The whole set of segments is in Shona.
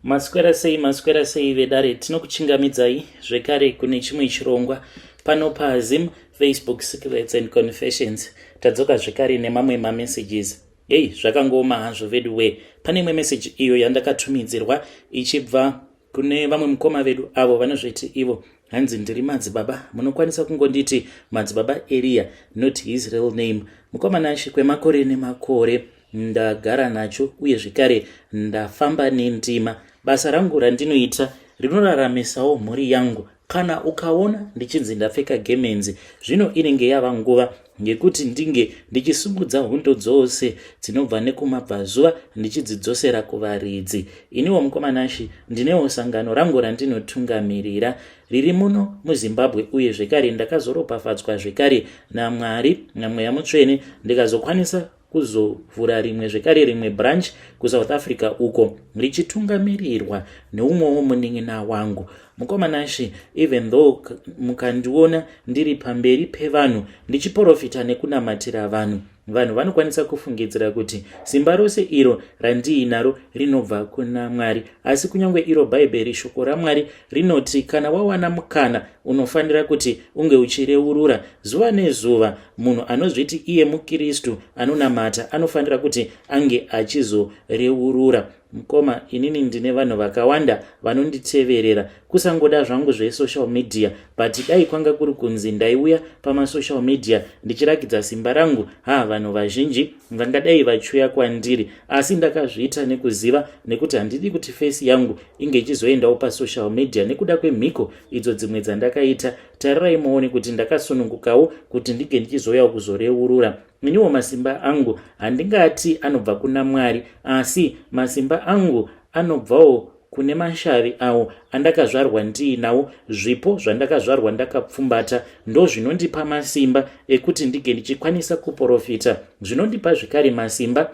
Maswera sei, maswera sei vedare, tinokuchingamidzai zvekare kune chimwe chirongwa pano paZim Facebook Secrets and Confessions. Tadzoka zvekare nemamwe mamessages. Hei, zvakangooma hazvo vedu wee. Pane imwe message iyo yandakatumidzirwa ichibva kune vamwe mukoma vedu avo vanozviti ivo hanzi ndiri madzibaba, munokwanisa kungonditi madzibaba Eria, not his real name. Mukoma Nashe, kwemakore nemakore ndagara nacho uye zvekare ndafamba nendima. Basa rangu randinoita rinoraramisawo mhuri yangu. Kana ukaona ndichinzi ndapfeka gemenzi, zvino inenge yava nguva yekuti ndinge ndichisumudza hondo dzose dzinobva nekumabvazuva ndichidzidzosera kuvaridzi. Iniwo mukoma Nashi ndinewo sangano rangu randinotungamirira riri muno muZimbabwe, uye zvekare ndakazoropafadzwa zvekare naMwari naMweya Mutsvene ndikazokwanisa kuzovhura rimwe zvekare rimwe branch kuSouth Africa uko richitungamirirwa neumwewo munin'ina wangu. Mukoma Nashi, even though mukandiona ndiri pamberi pevanhu ndichiprofita nekunamatira vanhu, vanhu vanokwanisa kufungidzira kuti simba rose iro randiinaro rinobva kuna Mwari. Asi kunyange iro Bhaibheri, shoko raMwari rinoti kana wawana mukana unofanira kuti unge uchireurura zuva nezuva. Munhu anozviti iye muKristu anonamata anofanira kuti ange achizoreurura. Mukoma, inini ndine vanhu vakawanda vanonditeverera, kusangoda zvangu zvesocial media, but dai kwanga kuri kunzi ndaiuya pamasocial media ndichirakidza simba rangu, ha, vanhu vazhinji vangadai vachiuya kwandiri. Asi ndakazviita nekuziva, nekuti handidi kuti face yangu inge ichizoendawo pasocial media nekuda kwemhiko idzo dzimwe dzandakaita. Tarirai muone kuti ndakasunungukawo kuti ndinge ndichizouyawo kuzoreurura. Iniwo masimba angu handingati anobva kuna Mwari, asi masimba angu anobvawo kune mashavi awo andakazvarwa ndiinawo. Zvipo zvandakazvarwa ndakapfumbata ndo zvinondipa masimba ekuti ndinge ndichikwanisa kuprofita, zvinondipa zvekare masimba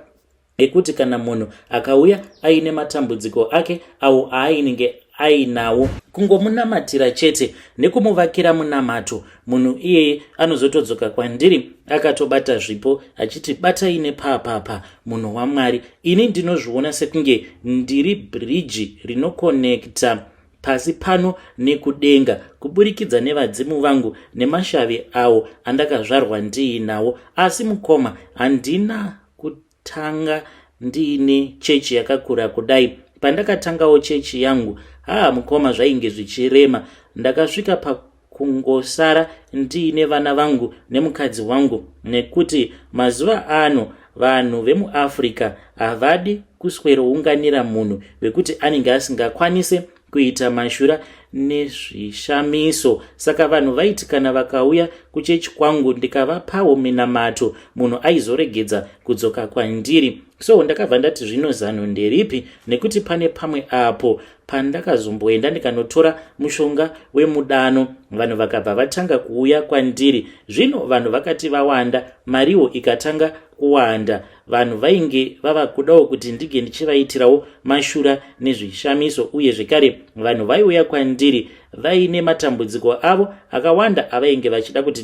ekuti kana munhu akauya aine matambudziko ake awo aainenge ainawo, kungomunamatira chete nekumuvakira munamato, munhu iyeye anozotodzoka kwandiri akatobata zvipo achiti batai nepapapa, munhu waMwari. Ini ndinozviona sekunge ndiri bhiriji rinokonekta pasi pano nekudenga kuburikidza nevadzimu vangu nemashavi awo andakazvarwa ndiinawo. Asi mukoma, handina kutanga ndiine chechi yakakura kudai. Pandakatangawo chechi yangu, haa mukoma, zvainge zvichirema. Ndakasvika pakungosara ndiine vana vangu nemukadzi wangu, nekuti mazuva ano vanhu vemuAfrica havadi kuswerounganira munhu wekuti anenge asingakwanise kuita mashura nezvishamiso. Saka vanhu vaiti kana vakauya kuchechi kwangu ndikavapawo minamato, munhu aizoregedza kudzoka kwandiri. So ndakabva ndati zvino zano nderipi? Nekuti pane pamwe apo pandakazomboenda ndikanotora mushonga wemudano, vanhu vakabva vatanga kuuya kwandiri. Zvino vanhu vakati vawanda, mariwo ikatanga kuwanda. Vanhu vainge vava kudawo kuti ndinge ndichivaitirawo mashura nezvishamiso, uye zvekare vanhu vaiuya kwandiri vaine matambudziko avo akawanda avainge vachida kuti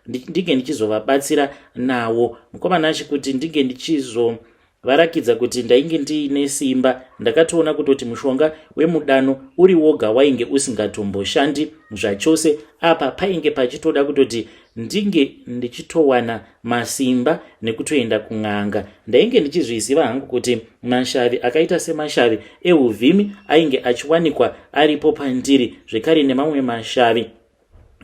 ndinge ndichizovabatsira nawo. Mukoma Nashi, kuti ndinge ndichizo varakidza kuti ndainge ndiine simba, ndakatoona kutoti mushonga wemudano uri woga wainge usingatomboshandi zvachose. Apa painge pachitoda kutoti ndinge ndichitowana masimba nekutoenda kun'anga. Ndainge ndichizviziva hangu kuti mashavi akaita semashavi euvhimi ainge achiwanikwa aripo pandiri, zvekare nemamwe mashavi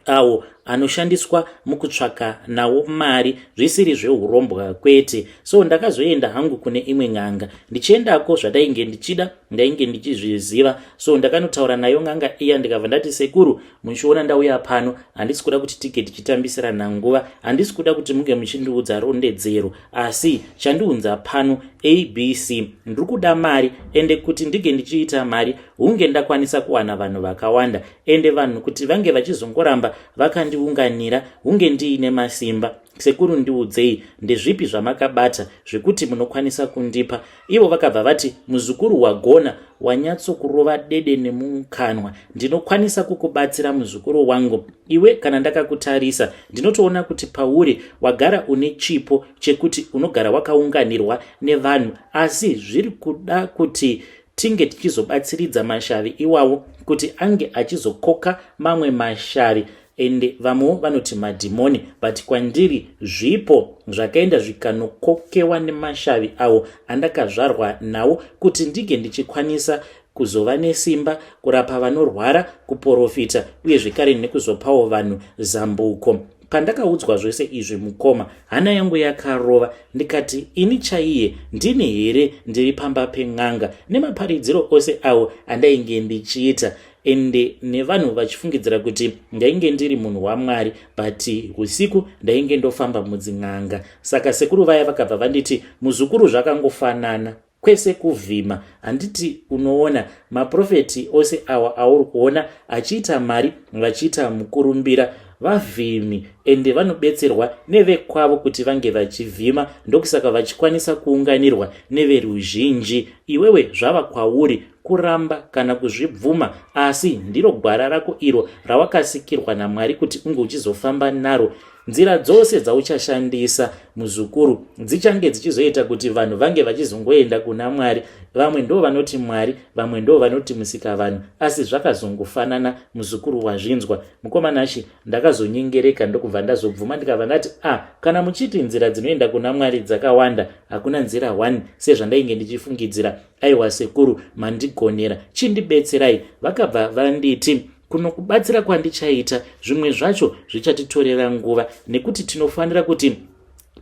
awo anoshandiswa mukutsvaka nawo mari, zvisiri zveurombwa kwete. So ndakazoenda hangu kune imwe n'anga. Ndichiendako, zvandainge ndichida ndainge ndichizviziva. So ndakanotaura nayo n'anga iya, ndikabva ndati, "Sekuru, muchiona ndauya pano, handisi kuda kuti tige tichitambisirana nguva, handisi kuda kuti munge muchindiudza rondedzero, asi chandiunza pano abc, ndiri kuda mari. Ende kuti ndinge ndichiita mari, hunge ndakwanisa kuwana vanhu vakawanda, ende vanhu kuti vange vachizongoramba vakandiunganira, hunge ndiine masimba. Sekuru, ndiudzei, ndezvipi zvamakabata zvekuti munokwanisa kundipa?" Ivo vakabva vati, "Muzukuru, wagona, wanyatsokurova dede nemukanwa. Ndinokwanisa kukubatsira, muzukuru wangu. Iwe kana ndakakutarisa, ndinotoona kuti pauri wagara une chipo chekuti unogara wakaunganirwa nevanhu, asi zviri kuda kuti tinge tichizobatsiridza mashavi iwawo kuti ange achizokoka mamwe mashavi ende vamwewo vanoti madhimoni but kwandiri zvipo zvakaenda zvikanokokewa nemashavi awo andakazvarwa nawo kuti ndinge ndichikwanisa kuzova nesimba kurapa vanorwara kuporofita uye zvekare nekuzopawo vanhu zambuko pandakaudzwa zvese izvi mukoma hana yangu yakarova ndikati ini chaiye ndini here ndiri pamba pen'anga nemaparidziro ose awo andainge ndichiita ende nevanhu vachifungidzira kuti ndainge ndiri munhu wamwari but usiku ndainge ndofamba mudzin'anga saka sekuru vaya vakabva vanditi muzukuru zvakangofanana kwese kuvhima handiti unoona maprofeti ose awa auri kuona achiita mari vachiita mukurumbira vavhimi ende vanobetserwa nevekwavo kuti vange vachivhima ndokusaka vachikwanisa kuunganirwa neveruzhinji iwewe zvava kwauri kuramba kana kuzvibvuma asi ndiro gwara rako iro rawakasikirwa namwari kuti unge uchizofamba naro Nzira dzose dzauchashandisa muzukuru dzichange dzichizoita kuti vanhu vange vachizongoenda kuna Mwari. Vamwe ndo vanoti Mwari, vamwe ndo vanoti musikavanhu, asi zvakazongofanana muzukuru wazvinzwa. Mukoma Nashe, ndakazonyengereka ndokubva ndazobvuma ndikabva ndati ah, kana muchiti nzira dzinoenda kuna Mwari dzakawanda, hakuna nzira one sezvandainge ndichifungidzira. Aiwa sekuru, mandigonera, chindibetserai. Vakabva vanditi Kunokubatsira kwandichaita zvimwe zvacho zvichatitorera nguva nekuti tinofanira kuti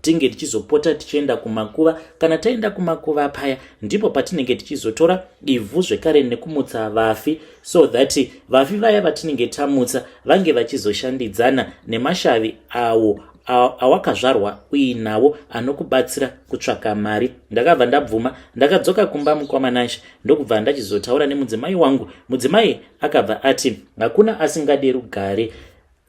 tinge tichizopota tichienda kumakuva kana taenda kumakuva paya ndipo patinenge tichizotora ivhu zvekare nekumutsa vafi so that vafi vaya vatinenge tamutsa vange vachizoshandidzana nemashavi awo awakazvarwa uinawo anokubatsira kutsvaka mari ndakabva ndabvuma ndakadzoka kumba mukwamanashe ndokubva ndachizotaura nemudzimai wangu mudzimai akabva ati hakuna asingade rugare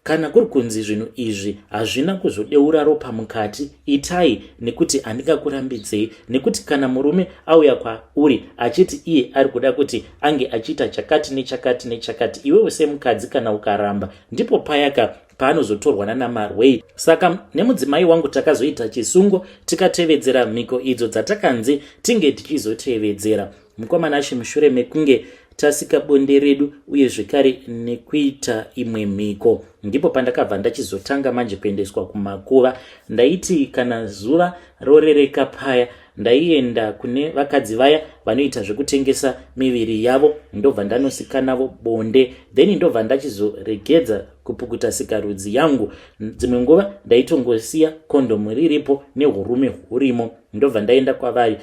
kana kuri kunzi zvinhu izvi hazvina kuzodeura ropa mukati itai nekuti handingakurambidzei nekuti kana murume auya kwauri achiti iye ari kuda kuti ange achiita chakati nechakati nechakati iwewe semukadzi kana ukaramba ndipo payaka paanozotorwa nana Marwei. Saka nemudzimai wangu takazoita chisungo tikatevedzera mhiko idzo dzatakanzi tinge tichizotevedzera. Mukoma Nashe mushure mekunge tasika bonde redu uye zvekare nekuita imwe mhiko ndipo pandakabva ndachizotanga manje kuendeswa kumakuva. Ndaiti kana zuva rorereka paya ndaienda kune vakadzi vaya vanoita zvekutengesa miviri yavo ndobva ndanosika navo bonde then ndobva ndachizoregedza kupukuta sikarudzi yangu dzimwe nguva ndaitongosiya kondomu riripo nehurume hurimo ndobva ndaenda kwavari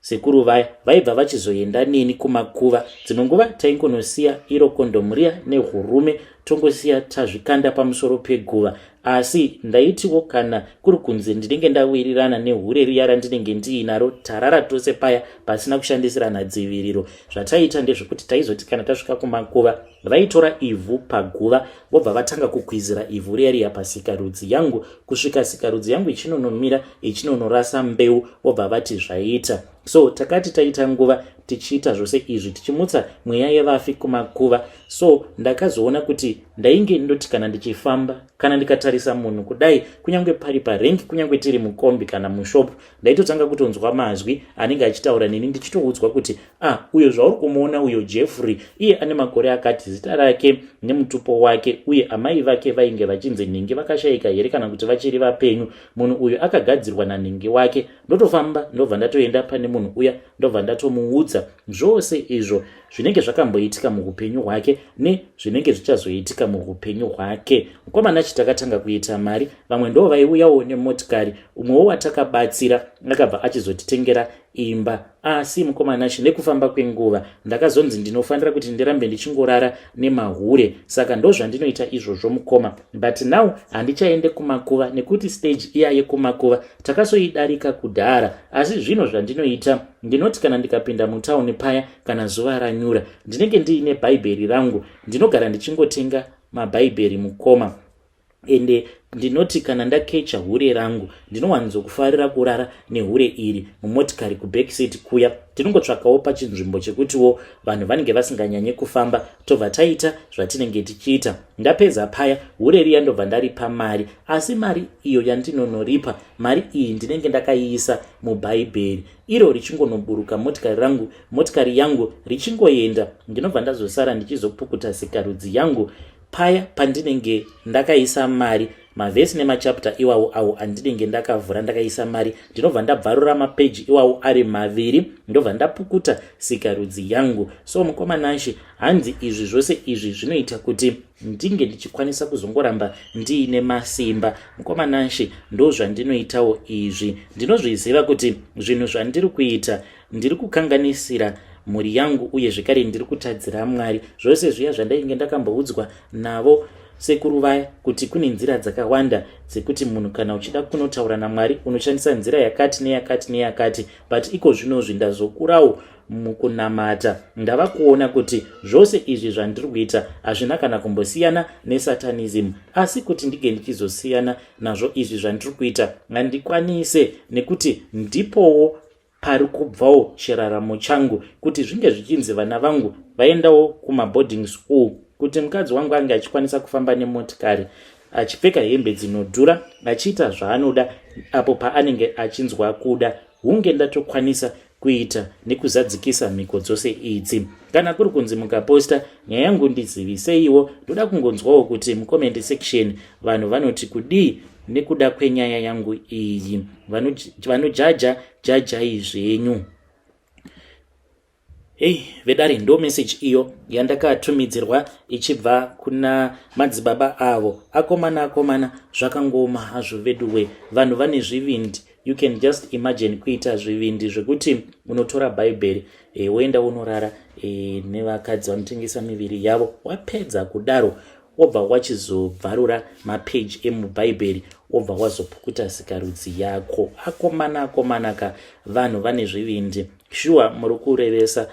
sekuru vaya vaibva vachizoenda neni kumakuva dzimwe nguva taingonosiya iro kondomu riya nehurume tongosiya tazvikanda pamusoro peguva asi ndaitiwo kana kuri kunzi ndinenge ndawirirana nehure riya randinenge ndiinaro tarara tose paya pasina kushandisirana dziviriro zvataiita ndezvekuti taizoti kana tasvika kumakuva vaitora ivhu paguva vobva vatanga kukwizira ivhu riya riya pasikarudzi yangu kusvika sikarudzi yangu ichinonomira ichinonorasa mbeu vobva vati zvaita so takati taita nguva tichiita zvose izvi tichimutsa mweya yevafi kumakuva so ndakazoona kuti ndainge ndoti kana ndichifamba kana ndikatarisa munhu kudai kunyange pari parengi kunyange tiri mukombi kana mushopu ndaitotanga kutonzwa mazwi anenge achitaura neni ndichitoudzwa kuti ah uyo zvauri kumuona uyo jeffrey iye ane makore akati zita rake nemutupo wake uye amai vake vainge vachinzi nhingi vakashaika here kana kuti vachiri vapenyu munhu uyu akagadzirwa nanhingi wake ndotofamba ndobva ndatoenda pane munhu uya ndobva ndatomuudza zvose izvo zvinenge zvakamboitika muupenyu hwake nezvinenge zvichazoitika muupenyu hwake mukomana chi takatanga kuita mari vamwe ndo vaiuyawo nemotikari umwewo watakabatsira akabva achizotitengera imba asi mukomana chi nekufamba kwenguva ndakazonzi ndinofanira kuti ndirambe ndichingorara nemahure saka ndozvandinoita izvozvo mukoma but now handichaende kumakuva nekuti stage iya yekumakuva takasoidarika kudhara asi zvino zvandinoita ndinoti kana ndikapinda mutauni paya kana zuva ranyura ndinenge ndiine bhaibheri rangu ndinogara ndichingotenga mabhaibheri mukoma. Ende ndinoti kana ndakecha hure rangu, ndinowanzokufarira kurara nehure iri mumotikari kubackseat kuya. Tinongotsvakawo pachinzvimbo chekutiwo vanhu vanenge vasinganyanye kufamba, tobva taita zvatinenge tichiita. Ndapedza paya, hure riya ndobva ndaripa mari, asi mari iyo yandinonoripa, mari iyi ndinenge ndakaiisa mubhaibheri. Iro richingonoburuka motikari rangu, motikari yangu richingoenda, ndinobva ndazosara ndichizopukuta sikarudzi yangu paya pandinenge ndakaisa mari. Mavhesi nemachapter iwawo awo andinenge ndakavhura ndakaisa mari, ndinobva ndabvarura mapeji iwawo ari maviri, ndobva ndapukuta sikarudzi yangu. So mukoma Nashe, hanzi izvi zvose izvi zvinoita kuti ndinge ndichikwanisa kuzongoramba ndiine masimba. Mukoma Nashe, ndo zvandinoitawo izvi. Ndinozviziva kuti zvinhu zvandiri kuita ndiri kukanganisira mhuri yangu uye zvekare ndiri kutadzira Mwari. Zvose zviya zvandainge ndakamboudzwa navo sekuru vaya kuti kune nzira dzakawanda dzekuti munhu kana uchida kunotaura naMwari unoshandisa nzira yakati neyakati neyakati, but iko zvinozvi ndazokurawo mukunamata, ndava kuona kuti zvose izvi zvandiri kuita hazvina kana kumbosiyana nesatanism. Asi kuti ndinge ndichizosiyana nazvo izvi zvandiri kuita handikwanise, nekuti ndipowo pari kubvawo chiraramo changu, kuti zvinge zvichinzi vana vangu vaendawo kumaboarding school, kuti mukadzi wangu ange achikwanisa kufamba nemotikari, achipfeka hembe dzinodhura, achiita zvaanoda apo paanenge achinzwa kuda, hunge ndatokwanisa kuita nekuzadzikisa mhiko dzose idzi. Kana kuri kunzi mukaposta nyaya yangu, ndiziviseiwo. Ndoda kungonzwawo kuti mucomment section vanhu vanoti kudii nekuda kwenyaya yangu iyi. Vanojaja, jajai zvenyu. Hei vedare, ndo message iyo yandakatumidzirwa ichibva kuna madzibaba avo. Akomana, akomana, zvakangoma hazvo veduwe. Vanhu vane zvivindi. You can just imagine kuita zvivindi zvekuti unotora bhaibheri, woenda unorara nevakadzi vanotengesa miviri yavo. Wapedza kudaro, wobva wachizobvarura mapeji emubhaibheri, wobva wazopukuta sikarudzi yako. Akomana, akomana ka, vanhu vane zvivindi shuwa. Muri kurevesa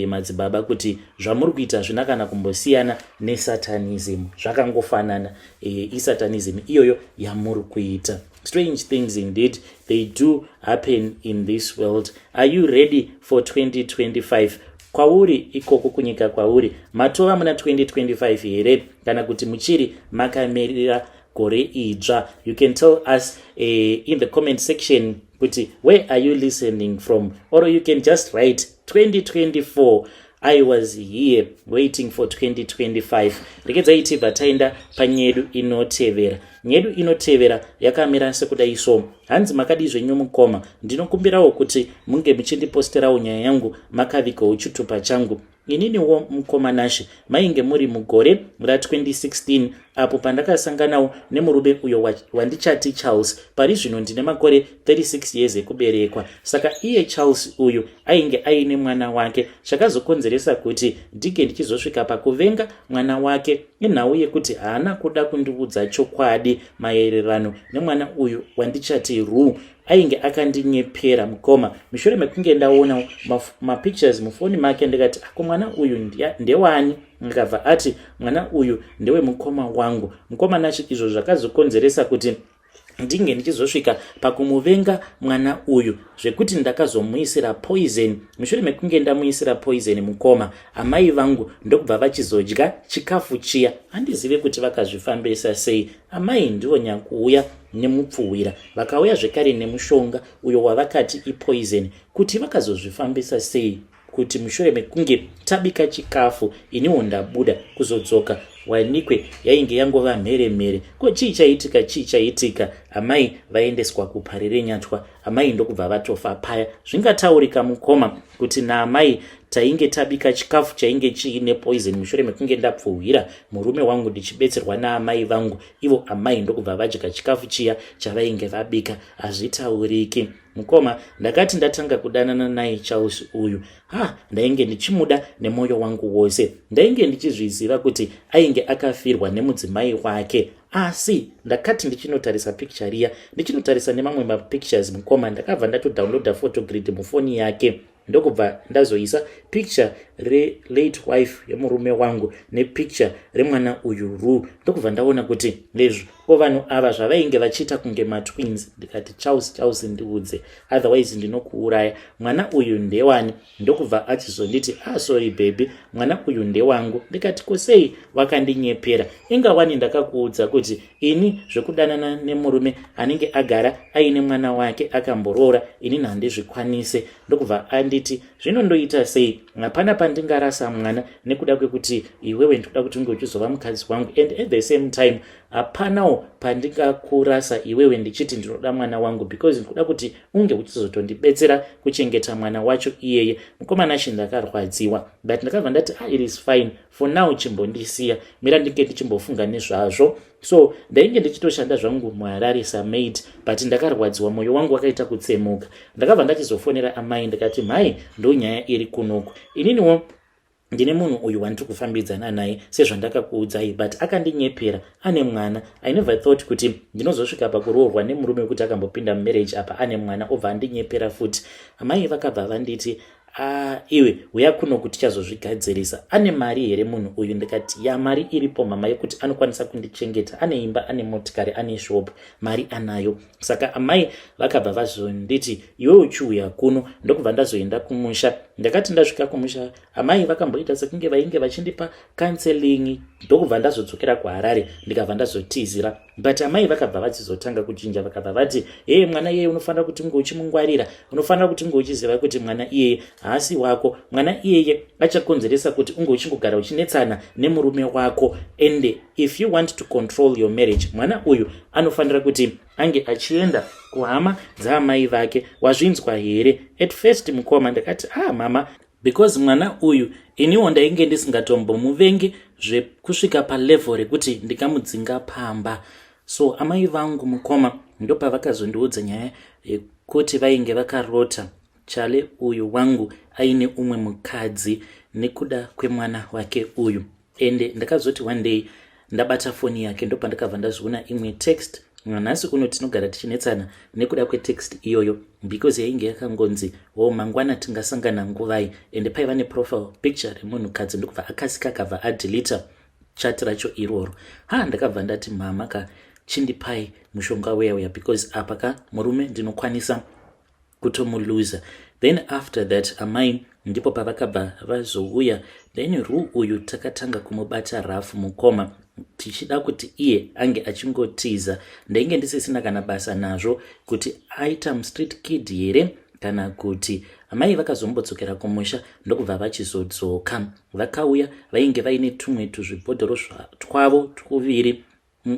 madzibaba kuti zvamuri kuita hazvina kana kumbosiyana nesatanism, zvakangofanana, isatanism iyoyo yamuri kuita. Strange things indeed, they do happen in this world. Are you ready for 2025? Kwauri ikoko kunyika kwauri, matova muna 2025 here kana kuti muchiri makamirira gore idzva? You can tell us in the comment section kuti where are you listening from, or you can just write 2024, I was here waiting for 2025. Regedzai tibva taenda panyedu inotevera. Nyedu inotevera yakamira sekudai so. Hanzi, "Makadi zvenyu mukoma? Ndinokumbirawo kuti munge muchindiposterawo nyaya yangu makavigawo chitupa changu. Ininiwo mukoma Nashe, mainge muri mugore ra2016 apo pandakasanganawo nemurume uyo wandichati Charles. Pari zvino ndine makore 36 years ekuberekwa. Saka iye Charles uyu ainge aine mwana wake. Chakazokonzeresa kuti ndinge ndichizosvika pakuvenga mwana wake inhau yekuti haana kuda kundiudza chokwadi maererano nemwana uyu wandichati Ru. Ainge akandinyepera mukoma. Mushure mekunge ndaona mapictures mufoni make, ndikati, 'Ako mwana uyu ndewani?' Ndikabva ati mwana uyu ndewemukoma wangu. Mukoma Nashe, izvo zvakazokonzeresa kuti ndinge ndichizosvika pakumuvenga mwana uyu, zvekuti ndakazomuisira poison. Mushure mekunge ndamuisira poison mukoma, amai vangu ndokubva vachizodya chikafu chiya. Handizive kuti vakazvifambisa sei. Amai ndivo nyakuuya nemupfuwira, vakauya zvekare nemushonga uyo wavakati ipoison. Kuti vakazozvifambisa sei kuti mushure mekunge tabika chikafu, iniwo ndabuda, kuzodzoka wanikwe yainge yangova mhere mhere. Ko chii chaitika? Chii chaitika? Amai vaendeswa kupare renyatwa, amai ndokubva vatofa paya. Zvingataurika mukoma kuti naamai tainge tabika chikafu chainge chiine poison? Mushure mekunge ndapfuhwira murume wangu ndichibetserwa naamai vangu, ivo amai ndokubva vadya chikafu chiya chavainge vabika. Hazvitauriki mukoma. Ndakati ndatanga kudanana naye Charles uyu, ha, ndainge ndichimuda nemwoyo wangu wose. Ndainge ndichizviziva kuti ainge akafirwa nemudzimai wake, asi ndakati ndichinotarisa picture riya, ndichinotarisa nemamwe mapictures mukoma, ndakabva ndatodownloada photogrid mufoni yake, ndokubva ndazoisa picture. relate wife yemurume wangu nepicture remwana uyu Ru. Ndokubva ndaona kuti nezvo ko vanhu ava zvavainge vachiita kunge matwins. Ndikati, "Charles, Charles, ndiudze, otherwise ndinokuuraya. Mwana uyu ndewani?" Ndokubva achizonditi, "Ah, sorry baby, mwana uyu ndewangu." Ndikati, "Kosei wakandinyepera? Inga wani ndakakuudza kuti ini zvekudanana nemurume anenge agara aine mwana wake, akamboroora, inini handizvikwanise." Ndokubva anditi, "Zvino ndoita sei? Hapana pandingarasa mwana nekuda kwekuti iwewe ndikuda kuti unge uchizova mukadzi wangu, and at the same time hapanawo pandingakurasa iwewe ndichiti ndinoda mwana wangu, because ndikuda kuti unge uchizotondibetsera kuchengeta mwana wacho iyeye." Mukomana chi, ndakarwadziwa, but ndakabva ndati, "Ah, it is fine for now, chimbondisiya, mira ndinge ndichimbofunga nezvazvo." So ndainge ndichitoshanda zvangu muHarare samaid, but ndakarwadziwa, mwoyo wangu wakaita kutsemuka. Ndakabva ndachizofonera amai, ndikati, "Mhai, ndo nyaya iri kunoku. Ininiwo ndine munhu uyu wandiri kufambidzana naye sezvandakakuudzai, but akandinyepera ane mwana. I never thought kuti ndinozosvika pakuroorwa nemurume wekuti akambopinda mumarriage, apa ane mwana, obva andinyepera futi." Amai vakabva vanditi, "Ah, iwe uya kuno kuti tichazozvigadzirisa. Ane mari here munhu uyu?" Ndikati, "Ya, mari iripo mama, yekuti anokwanisa kundichengeta. Ane imba, ane motikari, ane shop, mari anayo." Saka amai vakabva vazonditi, "Iwe uchiuya kuno." Ndokubva ndazoenda kumusha. Ndakati ndasvika kumusha, amai vakamboita sekunge vainge vachindipa counseling, ndokubva ndazodzokera kuHarare, ndikabva ndazotizira. But amai vakabva vachizotanga kuchinja, vakabva vati, "Hee, mwana iyeye unofanira kuti unge uchimungwarira, unofanira kuti unge uchiziva kuti mwana iyeye haasi wako. Mwana iyeye achakonzeresa kuti unge uchingogara uchinetsana nemurume wako, and if you want to control your marriage, mwana uyu anofanira kuti ange achienda kuhama dzaamai vake. Wazvinzwa here?" At first, mukoma, ndakati, "Ah, mama," because mwana uyu iniwo ndainge ndisingatombomuvengi zvekusvika palevel rekuti ndikamudzinga pamba. So amai vangu, mukoma, ndopavakazondiudza nyaya yekuti vainge vakarota Chale uyu wangu aine umwe mukadzi nekuda kwemwana wake uyu. Ende ndakazoti one day ndabata foni yake, ndopandakabva ndazviona imwe text. Nhasi uno tinogara tichinetsana nekuda kwetext iyoyo, because yainge yakangonzi, "O, mangwana tingasangana nguvai?" Ende paiva neprofile picture remunhukadzi. Ndokubva akasika, akabva adeleta chat racho iroro. Ha, ndakabva ndati, "Mama ka, chindipai mushonga uya uya, because apa ka murume ndinokwanisa kutomuluza." Then after that, amai ndipo pavakabva vazouya. Then Ru uyu takatanga kumubata rafu, mukoma, tichida kuti iye ange achingotiza. Ndainge ndisisina kana basa nazvo kuti aita mustreet kid here kana kuti. Amai vakazombodzokera kumusha, ndokubva vachizodzoka. Vakauya vainge vaine tumwe tuzvibhodhoro twavo tuviri.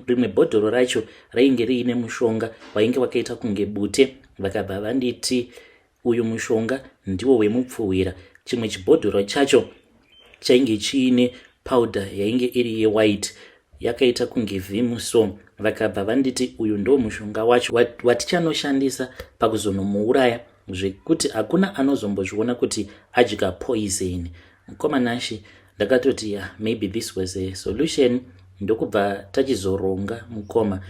Rimwe bhodhoro racho rainge riine mushonga wainge wakaita kunge bute. Vakabva vanditi, "Uyu mushonga ndiwo wemupfuhwira." Chimwe chibhodhoro chacho chainge chiine powder yainge iri yewhite, yakaita kunge Vim. So vakabva vanditi, "Uyu ndo mushonga wacho watichanoshandisa pakuzonomuuraya, zvekuti hakuna anozombozviona kuti adya poison." Mukomanashi, ndakatoti, "Ya, maybe this was a solution." Ndokubva tachizoronga, mukoma.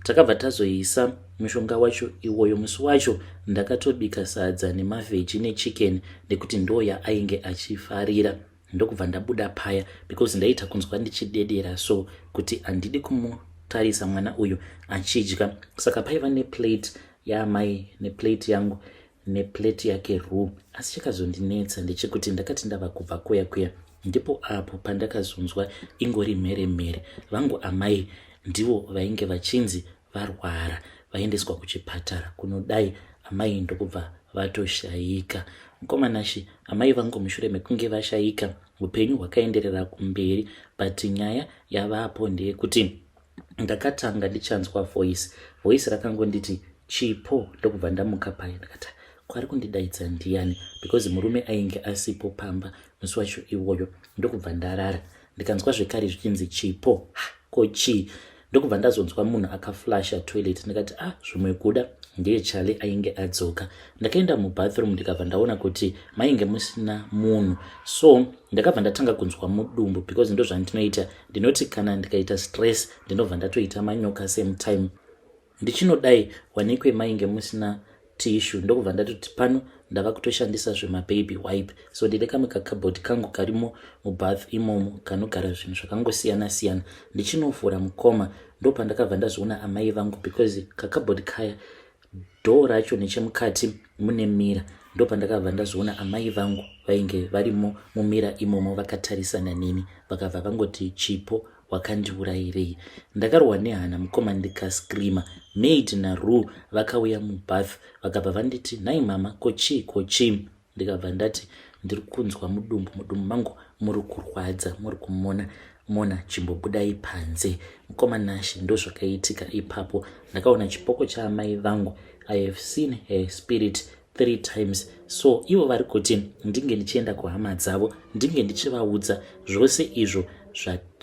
Takabva tazoisa mushonga wacho iwoyo. Musi wacho ndakatobika sadza nemaveggie nechicken, nekuti ndo yaainge achifarira. Ndokubva ndabuda paya, because ndaita kunzwa ndichidedera, so kuti handidi kumutarisa mwana uyu achidya. Saka paiva neplate yaamai, neplate yangu, neplate yake Ru. Asi chakazondinetsa ndechekuti ndakati ndava kubva kuya kuya, ndipo apo pandakazonzwa ingori mheremhere. Vangu amai ndivo vainge vachinzi varwara, vaendeswa kuchipatara kunodai. Amai ndokubva vatoshayika, mukomanashi. Amai vangu mushure mekunge vashayika, upenyu hwakaenderera kumberi, but nyaya yavapo ndeyekuti ndakatanga ndichanzwa voice. Voice rakangonditi, "Chipo." Ndokubva ndamuka paya. Ndakati, "Kwari kundidaidza ndiani?" Because murume ainge asipo pamba musi wacho iwoyo. Ndokubva ndarara, ndikanzwa zvekare zvichinzi, "Chipo." Ko chii? Ndokubva ndazonzwa munhu akaflasha toilet. Ndikati, "Ah, zvimwe kuda ndiye Chale ainge adzoka." Ndakaenda mubathroom, ndikabva ndaona kuti mainge musina munhu. So ndakabva ndatanga kunzwa mudumbu, because ndo zvandinoita. Ndinoti kana ndikaita stress, ndinobva ndatoita manyoka same time. Ndichinodai, wanikwe mainge musina tissue. Ndokubva ndatoti pano ndava kutoshandisa zvemababy wipe. So ndine kamwe kakabhodi kangu karimo mubath imomo kanogara zvinhu zvakangosiyana siyana. Ndichinovhura, mukoma, ndopandakabva ndazviona amai vangu, because kakabhodi kaya dhoo racho nechemukati mune mirror. Ndopandakabva ndazviona amai vangu vainge varimo mumirror imomo vakatarisana neni. Vakabva vangoti, "Chipo, wakandiurayirei?" Ndakarwa nehana, mukoma, ndikascreama. Maid naru vakauya mubath, vakabva vanditi, "Nhai mama, kochii, kochii?" Ndikabva ndati, "Ndiri kunzwa mudumbu, mudumbu mangu muri kurwadza, muri kumona mona, chimbobudai panze." Mukoma Nashe, ndozvakaitika ipapo. Ndakaona chipoko chaamai vangu. I have seen her spirit three times. So ivo vari kuti ndinge ndichienda kuhama dzavo, ndinge ndichivaudza zvose izvo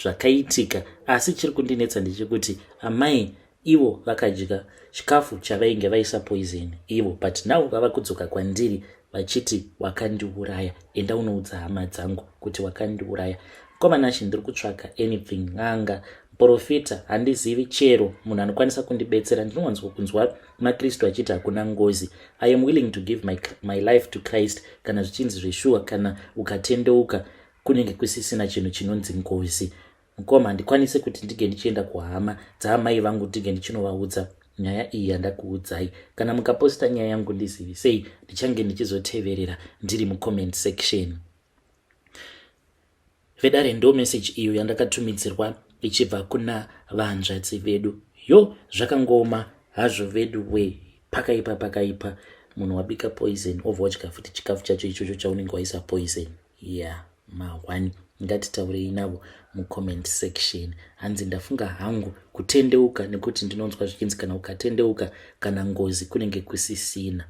zvakaitika. Asi chiri kundinetsa ndechekuti amai ivo vakadya chikafu chavainge vaisa poison ivo, but now vava kudzoka kwandiri vachiti, "Wakandiuraya, enda unoudza hama dzangu kuti wakandiuraya." Mukoma Nashe, ndiri kutsvaka anything, n'anga, muprofita, handizivi, chero munhu anokwanisa kundibetsera. Ndinowanzwa kunzwa makristu achiti hakuna ngozi. I am willing to give my life to Christ kana zvichinzi zveshuwa kana ukatendeuka kunenge kusisina chinhu chinonzi ngozi. Mukoma, handikwanisi kuti ndige ndichienda kuhama dzaamai vangu, ndige ndichinovaudza nyaya iyi yandakuudzai. Kana mukaposta nyaya yangu, ndizivisei, ndichange ndichizoteverera ndiri mucomment section. Vedare, ndo meseji iyo yandakatumidzirwa ichibva kuna vanzvadzi vedu. Yo, zvakangoma hazvo vedu we, pakaipa, pakaipa. Munhu wabika poison, obva wadya futi chikafu chacho ichocho chaunenge waisa poison. Ya yeah, ma1 ngatitaurei navo mucomment section. Hanzi, "Ndafunga hangu kutendeuka nekuti ndinonzwa zvichinzi kana ukatendeuka kana ngozi kunenge kusisina."